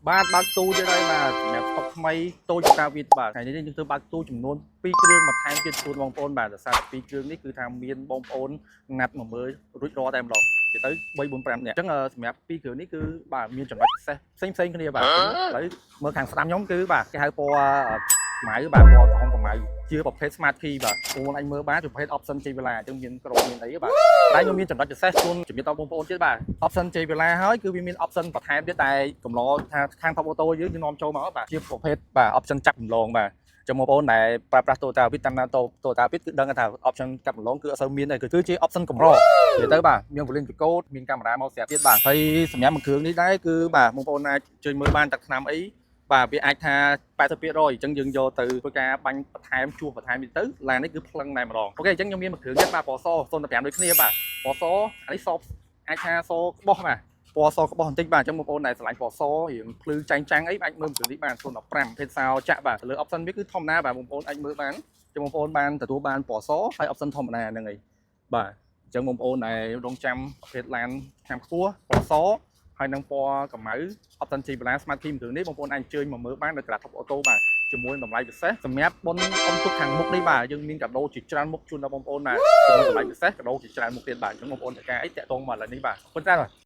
បាទបើកទូទៀតហើយបាទសម្រាប់ស្តុកថ្មី Toyota Vitz បាទថ្ងៃនេះយើងធ្វើបើកទូចំនួន2គ្រឿងបន្ថែមទៀតជូនបងប្អូនបាទដោយសារតែ2គ្រឿងនេះគឺថាមានបងប្អូនណាត់មកមើលរួចរាល់តែម្ដងនិយាយទៅ3 4 5នាក់អញ្ចឹងសម្រាប់2គ្រឿងនេះគឺបាទមានចំណុចពិសេសផ្សេងផ្សេងគ្នាបាទឥឡូវមើលខាងស្ដាំខ្ញុំគឺបាទគេហៅពណ៌ខ្មៅបាទពណ៌ក្រហមខ្មៅជាប្រភេទ smart key បាទបងប្អូនអាចមើលបានជាប្រភេទ option ជ័យវេលាអញ្ចឹងមានក្រុមមានអីបាទតែខ្ញុំមានចំណុចពិសេសជូនជំរាបដល់បងប្អូនទៀតបាទ option ជ័យវេលាហើយគឺវាមាន option បន្ថែមទៀតតែកំឡថាខាង Top Auto យើងយើងនាំចូលមកបាទជាប្រភេទបាទ option ចាប់កំឡងបាទចាំបងប្អូនដែលប្រើប្រាស់ Toyota Vitz តាមណា Toyota Vitz គឺដឹងថា option កាប់កំឡងគឺអត់សូវមានទេគឺជា option កម្រនិយាយទៅបាទមាន volume code មានកាមេរ៉ាមកស្រាប់ទៀតបាទហើយសម្រាប់មួយគ្រឿងនេះដែរគឺបាទបងប្អូនអាចជួយមើលបានទឹកថ្នាំអីបាទវាអាចថា80%អញ្ចឹងយើងយកទៅធ្វើការបាញ់បន្ថែមជួសបន្ថែមនេះទៅឡាននេះគឺភ្លឹងតែម្ដង OK អញ្ចឹងខ្ញុំមានមួយគ្រឿងទៀតបាទពណ៌ស05ដូចគ្នាបាទពណ៌សអានេះសអាចថាសក្បោះបាទពណ៌សក្បោះបន្តិចបាទអញ្ចឹងបងប្អូនដែលស្រឡាញ់ពណ៌សរៀងភ្លឺចាញ់ចាំងអីអាចមើលគ្រឿងនេះបាន015ភេទសោចាក់បាទទៅលើ option វាគឺធម្មតាបាទបងប្អូនអាចមើលបានចឹងបងប្អូនបានទទួលបានពណ៌សហើយ option ធម្មតាហ្នឹងឯងបាទអញ្ចឹងបងប្អូនដែលរងចាំប្រភេទឡានឆ្នាំខ្ពស់ពណ៌សហើយនឹងពណ៌កម្ៅ option ជ័យបន្លា Smart Key គ្រឿងនេះបងប្អូនអាចអញ្ជើញមកមើលបាននៅក្រា Top Auto បាទជាមួយតម្លៃពិសេសសម្រាប់បុណ្យអុំទូកខាងមុខនេះបាទយើងមានកាដូជាច្រើនមុខជូនដល់បងប្អូនបាទជាមួយតម្លៃពិសេសកាដូជាច្រើនមុខទៀតបាទអញ្ចឹងបងប្អូនត្រូវការអីតាក់ទងមកឥឡូវនេះបាទអរគុណច្រើនបាទ។